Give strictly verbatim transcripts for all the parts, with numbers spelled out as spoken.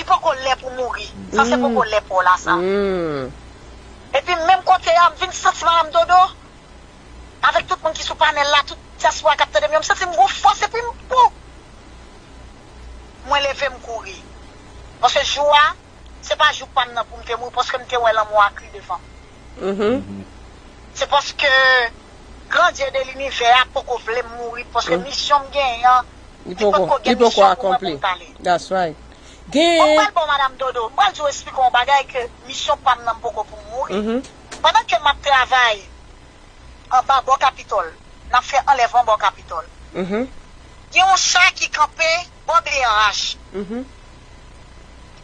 poko lè pou mouri. Sa se poko lè pa w la, sa. Epi menm kote a, m vin santi Madanm Dodo, avèk tout moun ki sou panèl la, tout dyaspora k ap tande m yo, m santi m gon fòs epi m, pou. Mwen leve m kouri. Paske jou a, se pa jou pa m nan pou m te mouri, paske m te wè lanmò a kri devan m. Se paske Gran Dye de linivè a poko vle m mouri, paske misyon m genyen an, li potko gen misyon pou mwen pou m t ale. That's right. Bon, m pral ba w Madanm Dodo, m pral di w, eksplike w yon bagay, ke misyon pa m nan m poko pou m mouri. Pandan ke m ap travay anba bò Kapitòl, n ap fè anlèvman bò Kapitòl. Gen yon cha ki kanpe bò B R H.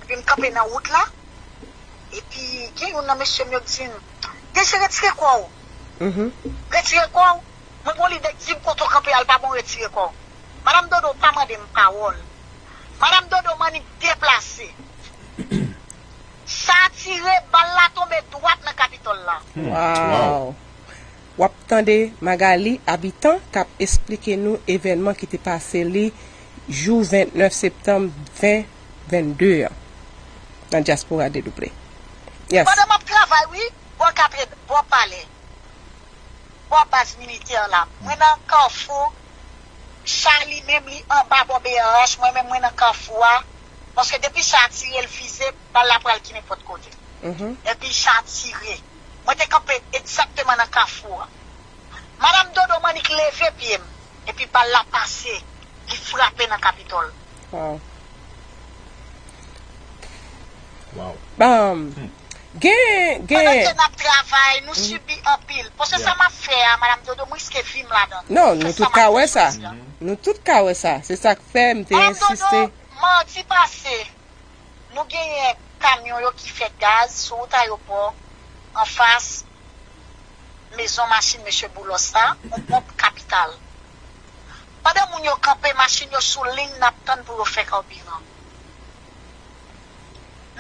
Epi m kanpe nan wout la. Epi gen youn nan mesye m yo k di m, "Desi, retire kò w. Retire kò w." Mwen gon lide k di m, "Kote w kanpe a, l pa bon, retire kò w." Madanm Dodo pa mande m pawòl. Madanm Dodo m annik deplase. Sa tire, bal la tonbe dwat nan Kapitòl la. Wow. W ap tande Magalie Habitant k ap esplike nou evènman ki te pase li jou vennèf septanm ven vennde an nan dyaspora dedouble. Yes. Pandan m ap travay, wi, bò katred-, bò palè, bò baz militè la, mwen nan kafou, cha li menm li anba bò B R H, mwen menm mwen nan kafou a, paske depi cha a tire l vize, bal la pral ki nenpòt kote. Epi cha a tire. Mwen te kanpe egzakteman nan kafou a. Madanm Dodo m annik leve pye m, epi bal la pase, li frape nan Kapitòl. Wow. Wow. Bam. Gen, gen. Pandan ke n ap travay, nou sibi anpil. Paske sa m ap fè a, Madanm Dodo, m riske vi m ladan. Non, nou tout ka wè sa. Nou tout ka wè sa. Se sa k fè m te ensiste. Madanm Dodo, madi pase, nou genyen kamyon yo ki fè gaz sou wout ayewopò, anfas mezon machin mesye Boulos la, yon ponp Kapital. Pandan moun yo kanpe, machin yo sou liy, n ap tann pou yo fè kabiran.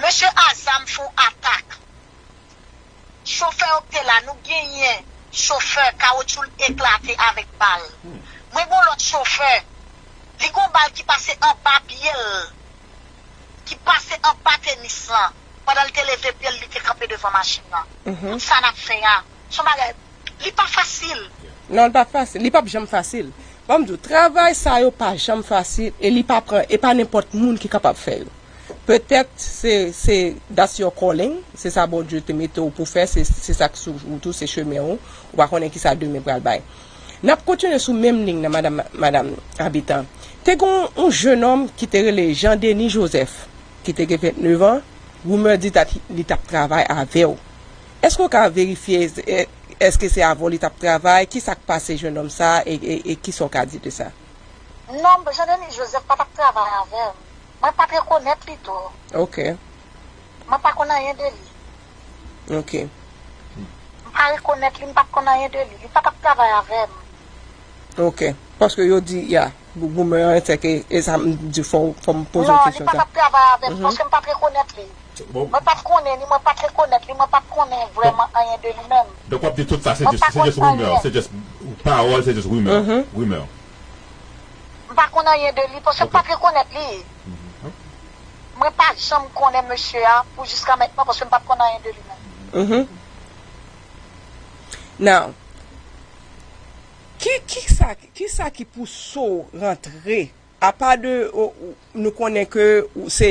Mesye a zam fè yon atak. Chofè yo k te la, nou genyen chofè, kawotchou l eklate avèk bal. Mwen gon lòt chofè, li gon bal ki pase anba pye l, ki pase anba tenis lan. Pandan l te leve pye l, li te kanpe devan machin nan. Tout sa n ap fè a, se yon bagay, li pa fasil. Non, li pa fasil. Li p ap janm fasil. Ban m di w, travay sa yo pa janm fasil e li pa pran, e pa nenpòt moun ki kapab fè yo. Petèt se, se that's your calling, se sa Bondye te mete w pou fè, se, se sa k sou wout ou, se chemen ou, ou pa konnen kisa demen pral bay. N ap kontinye sou menm liy nan, madanm, madanm Habitant. Te gen yon, yon jennonm ki te rele Jean Denis Joseph, ki te gen vennèf an, rimè di tat, li t ap travay avè w. Èske w ka verifye, e, èske se avè w li t ap travay? Kisa k pase jennonm sa a, e, e, e kisa w ka di de sa? Non, Jean Denis Joseph pa t ap travay avè m. Mwen pa t rekonèt li tou. Ok. Mwen pa konn anyen de li. Ok. M pa rekonèt li, m pa t konn anyen de li. Li pa t ap travay avè m. Ok. Paske yo di, ya, gou-, goumè an, se ke, e sa m di, fò, fò m poze w kesyon sa. Non, li pa t ap travay avè m, paske m pa t rekonèt li. Mwen pa t konnen li, mwen pa t rekonèt li, mwen pa t konnen vrèman anyen de li menm. Donk, w ap di tout sa, se just, se just rimè, se just pawòl, se just rimè, rimè. M pa konn anyen de li, paske m pa t rekonèt li. Mwen pa janm konnen mesye a pou jiska mentnan, paske m pa t konn anyen de li menm. Now, ki, ki sa, ki sa ki pouse w rantre? Apa de, ou, ou, nou konnen ke ou se,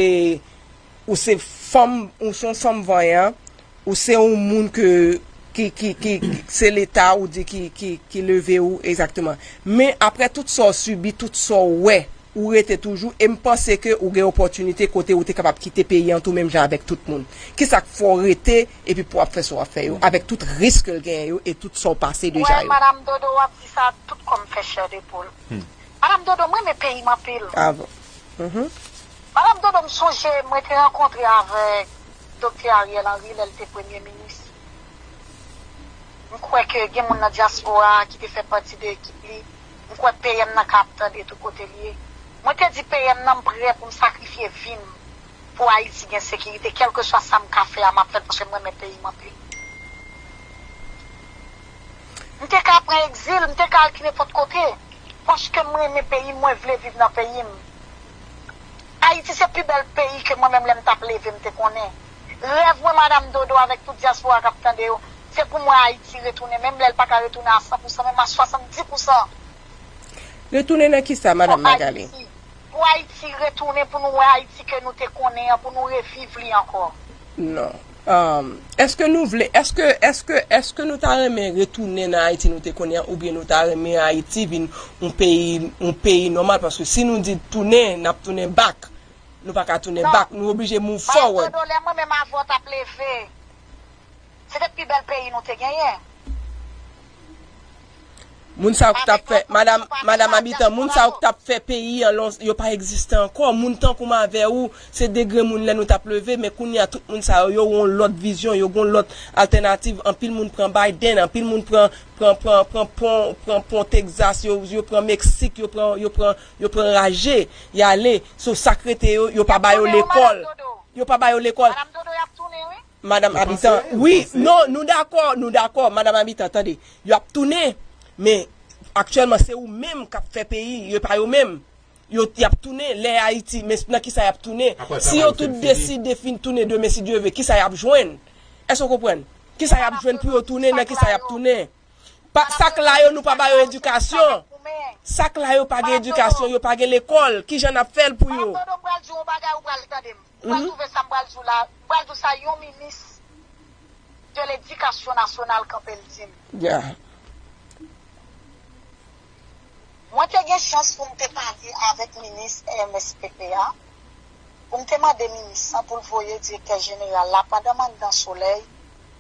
ou se fanm, ou se yon fanm vanyan, ou se yon moun ke, ki, ki, ki, ki, se Leta ou di ki, ki, ki leve ou, egzakteman. Men aprè tout sa w sibi, tout sa w wè, ou rete toujou, e m panse ke ou gen opòtinite kote ou te kapab kite peyi an tou menm jan avèk tout moun. Kisa k fè w rete, epi pou w ap fè sa w ap fè yo, avèk tout risk ke l genyen yo, e tout sa w pase deja yo? Wè, Madanm Dodo, w ap di sa, tout kò m fè chè de poul. Madanm Dodo, m renmen peyi m anpil. Ah bon. Madanm Dodo, m sonje mwen te rankontre avèk Doktè Ariel Henry lè l te premye minis. M kwè ke gen moun nan dyaspora a ki te fè pati de ekip li. M kwè P M nan ka ap tande tou kote l ye. Mwen te di P M nan m prè pou m sakrifye vi m pou Ayiti gen sekirite, kèlkeswa sa m ka fè a, m ap fè l paske m renmen peyi m anpil. M te ka pran egzil, m te ka al ki nenpòt kote, paske m renmen peyi m, mwen vle viv nan peyi m. Ayiti se pi bèl peyi ke mwen menm lè m t ap leve m te konnen. Rèv mwen, Madanm Dodo, avèk tout dyaspora k ap tande yo, se pou m wè Ayiti retounen, menm lè l pa ka retounen a san pou san, menm a swasanndiz pou san. Retounen nan kisa, Madanm Magali? Pou Ayiti retounen, pou nou wè Ayiti ke nou te konnen an, pou nou reviv li ankò. Non. Um, èske nou vle, èske, èske, èske nou ta renmen retounen nan Ayiti nou te konnen an, oubyen nou ta renmen Ayiti vin yon peyi, yon peyi nòmal? Paske si nou di tounen, n ap tounen back. Nou pa ka tounen back. Nou oblije move forward. Dodo, lè mwen menm avè w t ap leve, se te pi bèl peyi nou te genyen. Moun sa yo k t ap fè, madanm, madanm Abitan, moun sa yo k t ap fè peyi an, yo pa egziste ankò. Moun tankou m avè ou, se de grenn moun lè nou t ap leve, men kounye a tout moun sa yo, yo gen yon lòt vizyon, yo gen yon lòt altènativ. Anpil moun pran Biden, anpil moun pran, pran, pran, pran pon, pran pon Texas, yo, yo pran Meksik, yo pran, yo pran, yo pran raje, y ale. So, sa k rete yo, yo pa ba yo lekòl. Yo pa ba yo lekòl. Madanm Abitan, wi, non, nou dakò, nou dakò, Madanm Abitan, tande. Y ap tounen, men aktyèlman, se ou menm k ap fè peyi, yo pa yo menm. Yo, y ap tounen, lè Ayiti, men nan kisa y ap tounen? Si yo tout deside fin tounen demen, si Dye vle, kisa y ap jwenn? Èske w konprann? Kisa y ap jwenn pou yo tounen, nan kisa y ap tounen? Pa, sa k la yo, nou pa ba yo edikasyon. Sa k la yo pa gen edikasyon, yo pa gen lekòl. Kijan n ap fè l pou yo? Madanm Dodo, m pral di w yon bagay, ou pral tande m. Ou pral twouve sa m pral di w la. M pral di w sa yon minis de ledikasyon nasyonal kanpe l di m. Mwen te gen chans pou m te pale avèk minis M S P P a, pou m te mande minis lan pou l voye direktè jeneral la pandan m anndan Solèy,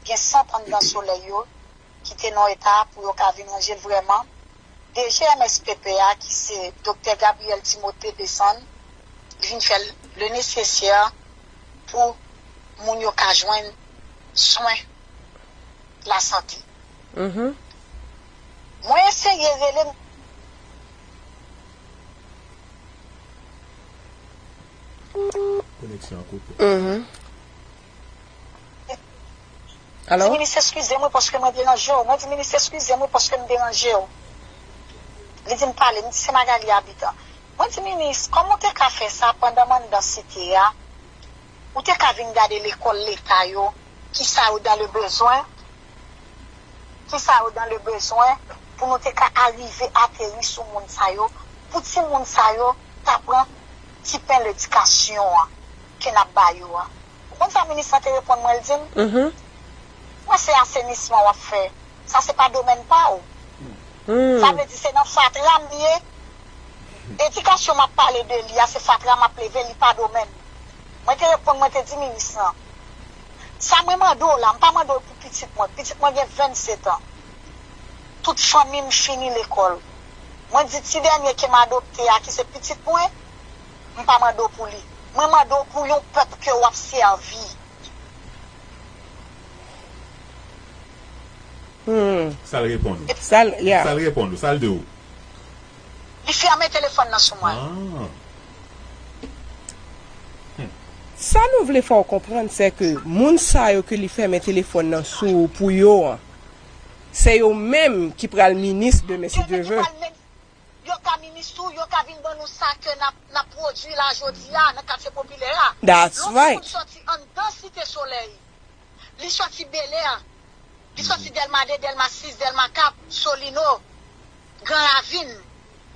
gen sant anndan Solèy yo, ki te nan eta pou yo ka vin ranje l vrèman. D G M S P P a, ki se Doktè Gabriel Timothée desann, li vin fè le nesesè pou moun yo ka jwenn swen lasante. Mwen eseye rele. Koneksyon an koupe. Alo? Di minis, eskize mwen paske mwen deranje w. Mwen di minis, eskize mwen paske m deranje w. Li di m pale, m di se Magalie Habitant. Mwen di minis, kòman w te ka fè sa pandan m anndan site a? Ou te ka vin gade lekòl leta yo, kisa yo dan le bezwen? Kisa yo dan le bezwen pou nou te ka arive ateri sou moun sa yo, pou timoun sa yo ta pran ti pen ledikasyon an ke n ap ba yo a? Ou konn sa minis lan te reponn mwen, l di m, mwen se asenisman w ap fè, sa se pa domèn pa w. Sa vle di se nan fatra m ye. Edikasyon m ap pale de li a, se fatra m ap leve, li pa domèn. Mwen te reponn, mwen te di minis lan, sa mwen mande w la, m pa mande w pou pitit mwen. Pitit mwen gen vennsetan. Tout fanmi m fini lekòl. Mwen di ti dènye ke m adopte a, ki se pitit mwen, m pa mande w pou li. Mwen mande w pou yon pèp ke w ap sèvi. Sa l reponn ou? Sa l reponn ou? Sa l di w? Li fèmen telefòn nan sou mwen. Sa nou vle fè w konprann, se ke moun sa yo ke li fèmen telefòn nan sou pou yo an, se yo menm ki pral minis demen, si Dye ve. Yo ka minis tou, yo ka vin ban nou sa ke n ap, n ap pwodui la jodi a nan katye popilè a. That's right. Lè yon moun sòti anndan Site Solèy, li sòti Bèlè, li sòti Dèlma de, Dèlma sis, Dèlma kat, Solino, Gran Ravin,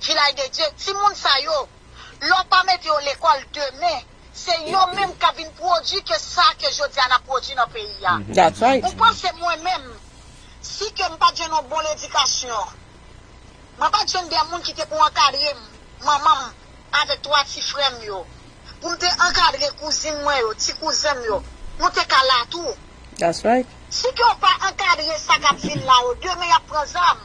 Vilaj de Dye. Timoun sa yo, lè w pa mete yo lekòl demen, se yo menm k ap vin pwodui ke sa ke jodi a n ap pwodui nan peyi a. That's right. Ou panse mwen menm, si ke m pa t jwenn yon bon ledikasyon, mwen pa t jwenn de moun ki te pou ankadre m, manman m, avèk twa ti frè m yo, pou m te ankadre kouzin mwen yo, ti kouzen m yo, nou te ka la tou. That's right. Si ke w pa ankadre sa k ap vin la yo, demen y ap pran zam.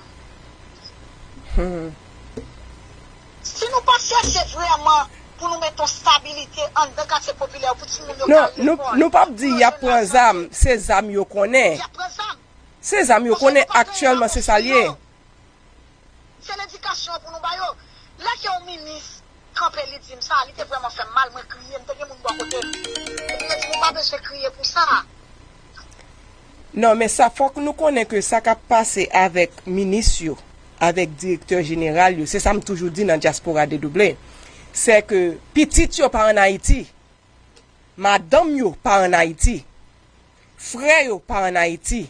Si nou pa chèche vrèman pou nou mete yon stabilite anndan katye popilè yo pou timoun yo ka lekòl. Non, nou p ap di y ap pran zam, se zam yo konnen. Y ap pran zam. Se zam yo konnen aktyèlman, se sa l ye. Se ledikasyon pou nou ba yo. Lè ke yon minis kanpe li di m sa, li te vrèman fè m mal, mwen kriye, m te gen moun bò kote m. Epi yo di m ou pa bezwen kriye pou sa. Non, men sa fòk nou konnen ke sa k ap pase avèk minis yo, avèk direktè jeneral yo, se sa m toujou di nan dyaspora dedouble. Sè ke pitit yo pa ann Ayiti, madanm yo pa ann Ayiti, frè yo pa ann Ayiti,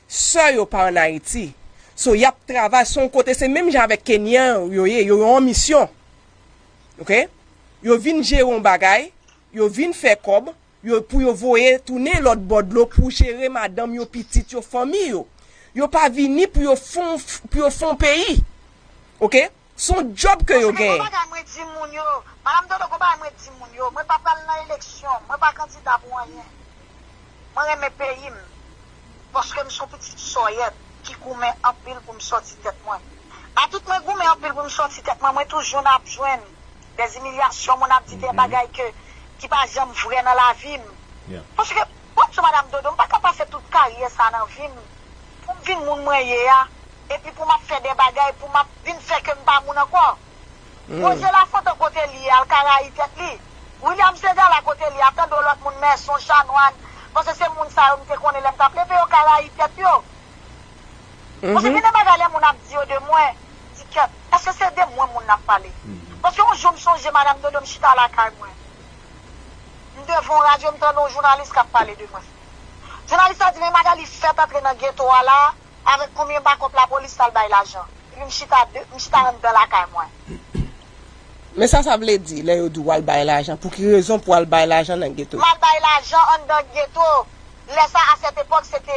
sè yo pa ann Ayiti. So, y ap travay se yon kote, se menm jan avèk Kenyan yo ye, yo, yo an misyon. Oke? Yo vin jere yon bagay, yo vin fè kòb, yo, pou yo voye tounen lòt bò dlo pou jere madanm yo, pitit yo, fanmi yo. Yo pa vini pou yo fon, pou yo fon peyi. Oke? Se yon djòb ke yo genyen. Paske gen yon bagay mwen di moun yo. Madanm Dodo, gen yon bagay mwen di moun yo. Mwen pa pral nan eleksyon. Mwen pa kandida pou anyen. Mwen renmen peyi m. Paske m se yon pitit sòyèt ki goumen anpil pou m sòti tèt mwen. Atout mwen goumen anpil pou m sòti tèt mwen, mwen toujou n ap jwenn dè imilyasyon, moun ap di dè bagay ke, ki pa janm vrè nan lavi m. Paske, bon, sou Madanm Dodo, m pa ka pase tout karyè sa nan vi m pou m vin moun mwen ye a, epi pou m ap fè dè bagay, pou m ap vin fè ke m pa moun ankò. Roger Lafontant kote li ye, al ka rayi tèt li. William Segal a kote li, ap tande yon lòt moun, Mèson, Chanwàn, paske se moun sa yo m te konnen lè m t ap leve yo ka rayi tèt yo. Paske gen de bagay lè moun ap di yo de mwen, di kèt, èske se de mwen moun nan ap pale? Paske yon jou m sonje Madanm Dodo, m chita lakay mwen. M devan yon radyo, m tande yon jounalis k ap pale de mwen. Jounalis la di, men Magalie fèt antre nan geto a la, avèk konbyen bakòp lapolis t al bay lajan. Epi m chita de, m chita anndan lakay mwen. Men sa sa vle di lè yo di w al bay lajan? Pou ki rezon pou w al bay lajan nan geto? M al bay lajan anndan geto. Lè sa, a sèt epòk, se te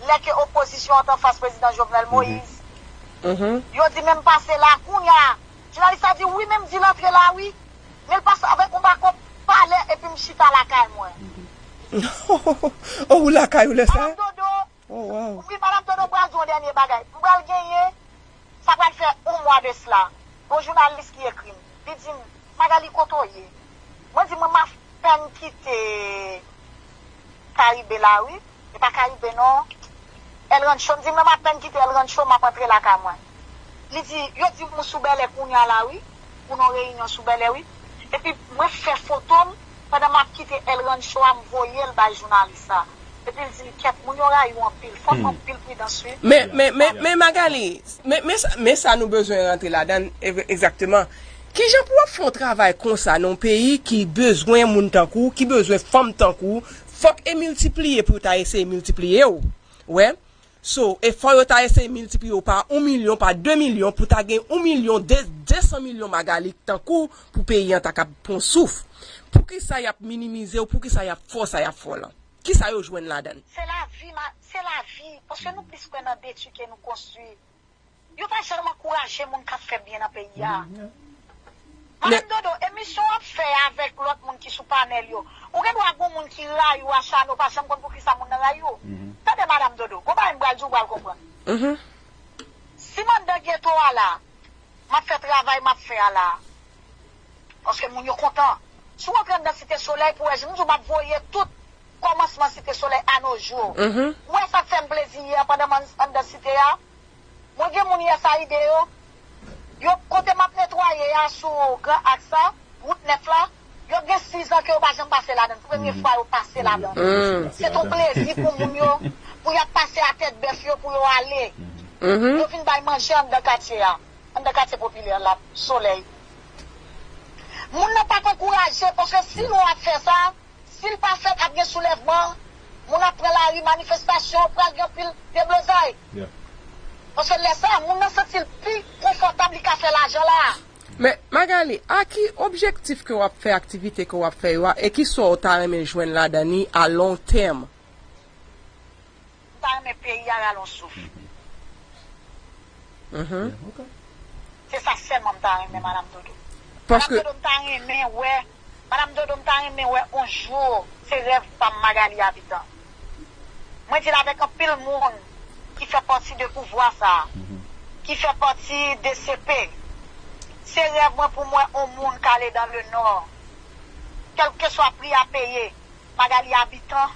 lè ke opozisyon an t anfas prezidan Jovenel Moïse. Yo di men m pase la kounye a. Jounalis la di, wi, men m di l antre la, wi. Men l pase avèk yon bakòp palè epi m chita lakay mwen. Oh, ou lakay ou lè sa? Madanm Dodo, wi, Madanm Dodo, m pral di w yon dènye bagay. M pral genyen, sa pral fè yon mwa de sila. Gon jounalis ki ekri m. Li di m, Magalie, kote w ye? Mwen di, mwen m apèn kite Karibe la, wi. E pa Karibe, non. El Rancho, m di, mwen m apèn kite El Rancho, m ap antre lakay mwen. Li di, yo di m ou sou Bèlè kounye a la, wi. Pou yon reyinyon sou Bèlè, wi. Epi mwen fè foto m, pandan m ap kite El Rancho a, m voye l bay jounalis la. Epi l di m, kèt, moun yo rayi w anpil. Fò w fè anpil pridans, wi. Men, men, men, men Magalie, men, men, sa- men sa nou bezwen rantre ladan l, e- egzakteman. Kijan pou w ap fè yon travay konsa nan yon peyi ki bezwen moun tankou w, ki bezwen fanm tankou w, fòk e miltipliye pou yo ta eseye miltipliye w. Wè? So, e fò yo ta eseye miltipliye w pa yon milyon, pa de milyon, pou ta gen yon milyon, de, de san milyon Magalie tankou w, pou peyi an ta kab pran souf. Poukisa y ap minimize w? Poukisa y ap fè w sa y ap fè w lan? Kisa yo jwenn ladan l? Se lavi, ma- se lavi. Paske nou plis kwè nan detwi ke nou konstwi. Yo pa janm ankouraje moun k ap fè byen nan peyi a. Madanm Dodo, emisyon w ap fè avèk lòt moun ki sou panèl yo, ou gen dwa gon moun ki rayi w, acharne w, pa janm konn poukisa moun nan rayi w. Tande Madanm Dodo, gon bagay m pral di w, w pral konprann. Si m anndan geto a la, m ap fè travay m ap fè a la, paske moun yo kontan. Si w antre anndan Site Solèy, pou w wè, jan m di w, m ap voye tout kòmansman Site Solèy a nos jours. Ou wè sa k fè m plezi yè pandan m ann- anndan site a? Mwen gen moun U S A I D yo, yo kote m ap netwaye a sou Gran Aks la, wout nèf la, yo gen sis an ke yo pa janm pase ladan l. Premye fwa yo pase ladan l. Se t on plezi pou moun yo, pou y ap pase a tèt bèf yo, pou yo ale. Yo vin bay manje anndan katye a, anndan katye popilè la, Solèy. Moun nan p ap ankouraje, paske si nou ap fè sa, si l pa fèt, ap gen soulèvman, moun ap pran lari, manifestasyon, pral gen anpil deblozay. Paske lè sa a, moun nan santi l pi konfòtab, li ka fè lajan la a. Men, Magalie, a ki objektif ke w ap fè aktivite ke w ap fè yo a, e ki sa w ta renmen jwenn ladan li a long term? M ta renmen peyi a rale yon souf. Se sa sèlman m ta renmen, Madanm Dodo. Madanm Dodo, m ta renmen wè, Madanm Dodo, m ta renmen wè yon jou se rèv pa m, Magalie Habitant. Mwen di l avèk anpil moun ki fè pati de pouvwa sa a, ki fè pati de C P. Se rèv mwen pou m wè yon moun k ale dans le nord. Kèlkeswa pri a peye, Magalie Habitant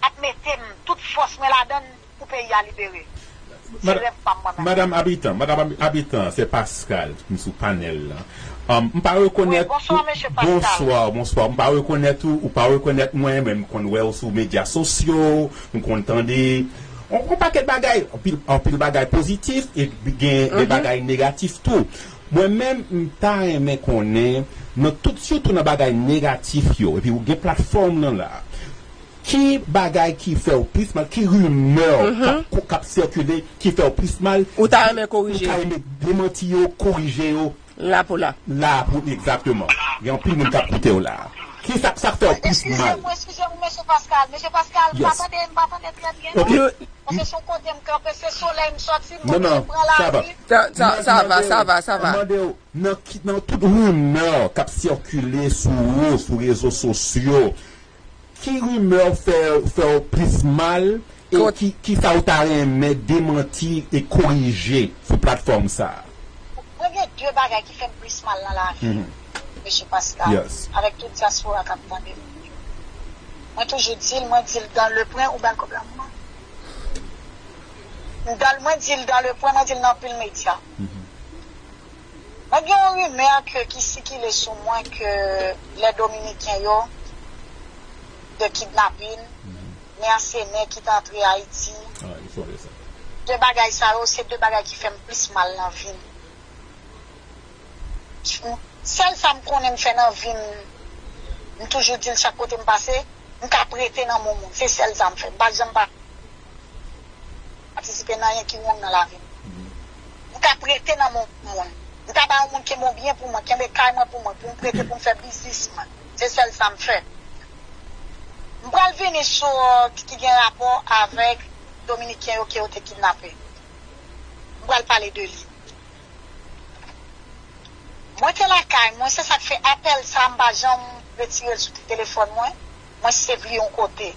ap mete m tout fòs mwen ladan l pou peyi a libere. Se rèv pa m mwen menm. Madanm Habitant, Madanm Habitant, se Pascal ki sou panèl la. Um, m pa rekonèt. Wi, bonswa, mesye Pascal. Bonswa, bonswa. M pa rekonèt ou, ou pa rekonèt mwen, men m konn wè w sou medya sosyo, m konn tande yon, yon pakèt bagay, anpil, anpil bagay pozitif, e gen de bagay negatif tou. Mwen menm, m ta renmen konnen, nan tout, sitou nan bagay negatif yo, epi ou gen platfòm lan la, ki bagay ki fè w plis mal, ki rimè k ap, k ap sikile, ki fè w plis mal, ou ta renmen korije, ou ta renmen demanti yo, korije yo. La pou la. La pou, egzakteman. Gen anpil moun k ap koute w la. Ki sa, sa k fè w plis mal? Eskize m, eskize m, mesye Pascal. Mesye Pascal, m pa tande, m pa tande trè byen, non. Ok. Paske se yon kote m kanpe, se solèy m sòti, m oblije pran lari. Sa, sa, sa va, sa va, sa va. Mande w, nan ki, nan tout rimè k ap sikile sou ou, sou rezo sosyo, ki rimè fè, fè w plis mal, e ki, ki sa ou ta renmen demanti e korije sou platfòm sa a? Mwen gen de bagay ki fè m plis mal nan lavi, mesye Pascal, avèk tout dyaspora k ap tande m. Mwen toujou di l, mwen di l dans le point ou ba l kòb la mwen. M dans, mwen di l dans le point, mwen di l nan anpil medya. Mwen gen yon rimè ke, ki sikile sou mwen ke lè Dominiken yo, de kidnapin, mèsenè ki t antre Ayiti. De bagay sa yo, se de bagay ki fè m plis mal nan vi m. Sèl sa m konnen m fè nan vi m, m toujou di l chak kote m pase, m ka prete nan men moun. Se sèl sa m fè. M pa janm pa patisipe nan anyen ki wrong nan lavi m. M ka prete nan men moun. M ka ba yon moun kenbe yon byen pou mwen, kenbe kay mwen pou mwen, pou m prete pou m fè biznis mwen. Se sèl sa m fè. M pral vini sou, euh, ki gen rapò avèk Dominiken yo ke yo te kidnape. M pral pale de li. Mwen te lakay mwen, se sa k fè apèl sa a m pa janm retire l sou telefòn mwen. Mwen save li yon kote.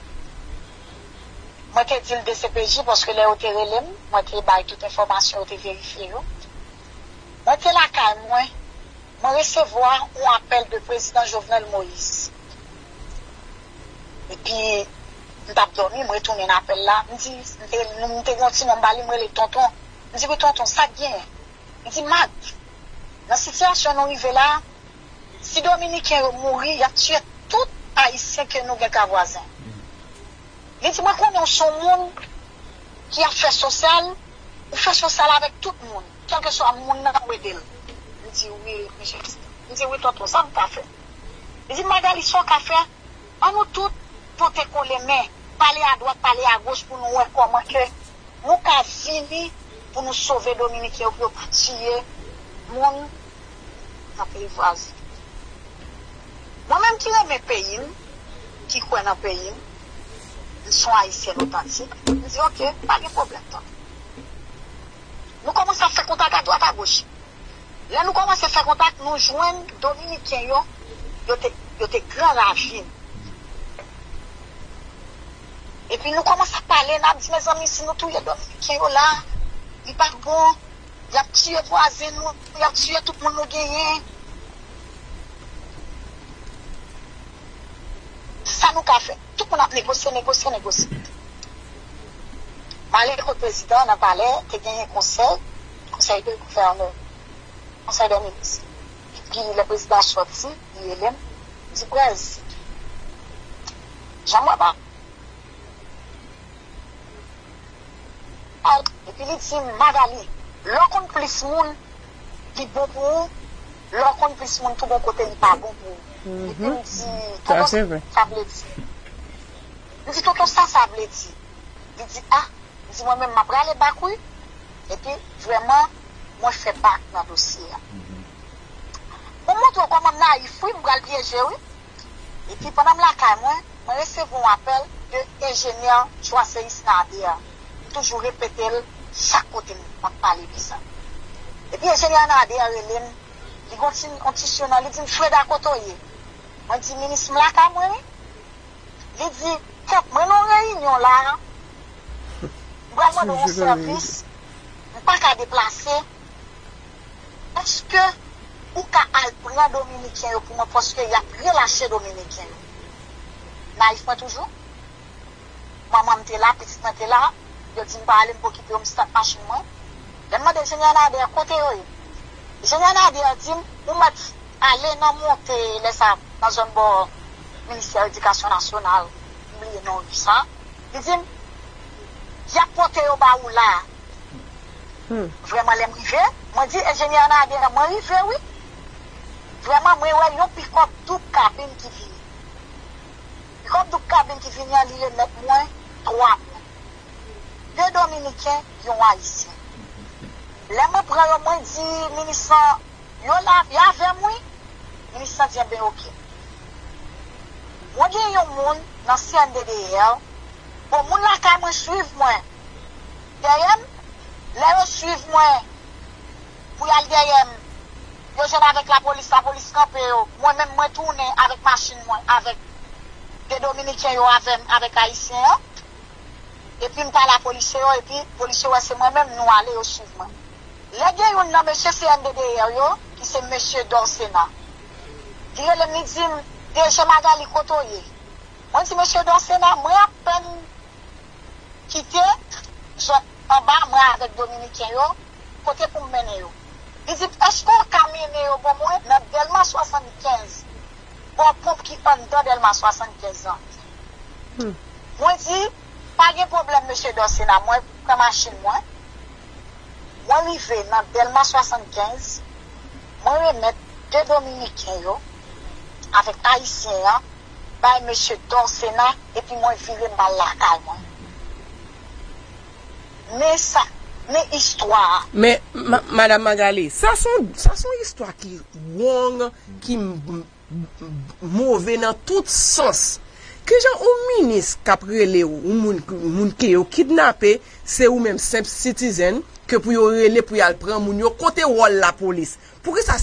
Mwen te di l D C P J paske lè yo te rele m, mwen te bay tout enfòmasyon, yo te verifye yo. Mwen te lakay mwen, mwen resevwa yon apèl de prezidan Jovenel Moïse. Epi, m t ap dòmi, m retounen apèl la. M di, m te, m te gen yon ti non m ba li, m rele tonton. M di, "Wi, tonton, sa k genyen?" Li di, "Mad, nan sitiyasyon nou rive la, si Dominiken yo mouri, y ap tiye tout Ayisyen ke nou gen ka vwazen." Li di, "Mwen konnen w se yon moun ki ap fè sosyal, ou fè sosyal avèk tout moun, kèlkeswa moun nan ou ede l." M di, "Wi, mesye." M di, "Wi, tonton, sa m ka fè?" Li di, "Magalie, sa w ka fè?" An nou tout pote kole men, pale adwat, pale agoch pou nou wè kòman ke nou ka vini pou nou sove Dominiken yo, pou yo pa tiye moun nan peyi vwazen. Mwen menm ki renmen peyi m, ki kwè nan peyi m, m se yon Ayisyèn otantik, m di, "Oke, pa gen pwoblèm, tonton." Nou kòmanse ap fè kontak adwat agoch. Lè nou kòmanse fè kontak, nou jwenn Dominiken yo, yo te, yo te Gran Ravin. Epi nou kòmanse ap pale, n ap di, "Mezanmi, si nou touye Dominiken yo la, li pa bon, y ap tiye vwazen nou, y ap tiye tout moun nou genyen." Sa nou ka fè? Tout moun ap negosye, negosye, negosye. M ale kot prezidan nan palè, te genyen konsèy, konsèy de gouvènè, konsèy de minis. Epi lè prezidan sòti, li rele m, li di, "Prez, jan mwen ba." Epi li di m, "Magalie, lè w konn plis moun, li bon pou ou, lè w konn plis moun tou gon kote li pa bon pou ou." Epi m di, "Tonton, sa vle di?" M di, "Tonton, sa sa vle di?" Li di, "A." M di, "Mwen menm, m ap rale bak, wi." Epi, vrèman, mwen fè bak nan dosye a. Pou m montre w kòman m nayif, wi, m pral pyeje, wi. Epi, pandan m lakay mwen, mwen resevwa yon apèl de enjenyè Joaseis Nader. M toujou repete l chak kote m ap pale de sa. Epi, enjenyè Nader rele m, li gon ti, yon ti sinon, li di m, "Freda, kote w ye?" Mwen di, "Minis, m lakay mwen, wi." Li di, "Kèt, mwen nan yon reyinyon la, m pral mande w yon sèvis, m pa ka deplase. Èske ou ka al pran Dominiken yo pou mwen, paske y ap relache Dominiken yo?" Nayif mwen toujou. Manman m te la, pitit mwen te la, yo di m pa ale, m pa okipe yo, m start machin mwen. Lè m mande enjenyè Nader kote yo ye, enjenyè Nader di m, "Ou mèt ale nan monte lè sa nan zòn bò Ministè Edikasyon Nasyonal," m bliye non ri sa. Li di m, "Y ap pote yo ba ou la." Vrèman, lè m rive, m Mwen di enjenyè Nader, mwen rive wi. Vrèman, mwen wè yon pikòp doub kabin ki vini. Pikòp doub kabin ki vini an, li remèt mwen twa moun. De Dominiken, yon Ayisyen. Lè mwen pran yo, mwen di minis lan, yo la, y avè m wi. Minis lan di, enben, oke. Mwen gen yon moun nan C N D D R. Bon, moun lakay mwen swiv mwen. Dèyè m, lè yo swiv mwen pou y al dèyè m, yo jwenn avèk lapolis, lapolis kanpe yo. Mwen menm, mwen tounen avèk machin mwen, avèk de Dominiken yo avè m, avèk Ayisyen an. Epi m pale a polisye yo, epi polisye yo wè se mwen menm, nou ale, yo swiv mwen. Lè gen youn nan mesye C N D D R yo, ki se mesye Dorcena, li rele m, li di m, D G Magalie, kote w ye? Mwen di, mesye Dorcena, mwen apèn kite zòn anba, mwen avèk Dominiken yo, kote pou m mennen yo? Li di, èske w ka mennen yo ban mwen nan Dèlma swasannkenz, bò ponp ki anndan Dèlma swasannkenz lan? Mwen di, pa gen pwoblèm, mesye Dorcena, mwen pran machin mwen. Mwen rive nan Dèlma swasannkenz, mwen remèt de Dominiken yo avèk Ayisyen an bay mesye Dorcena, epi mwen vire m al lakay mwen. Men sa, men istwa a. Men, ma- Madanm Magalie, sa se yon, sa se yon istwa ki wrong, ki m- m- move nan tout sans. Kijan yon minis k ap rele w, yon moun, moun ke yo kidnape, se ou menm senp citizen, ke pou yo rele pou y al pran moun yo, kote wòl lapolis? Poukisa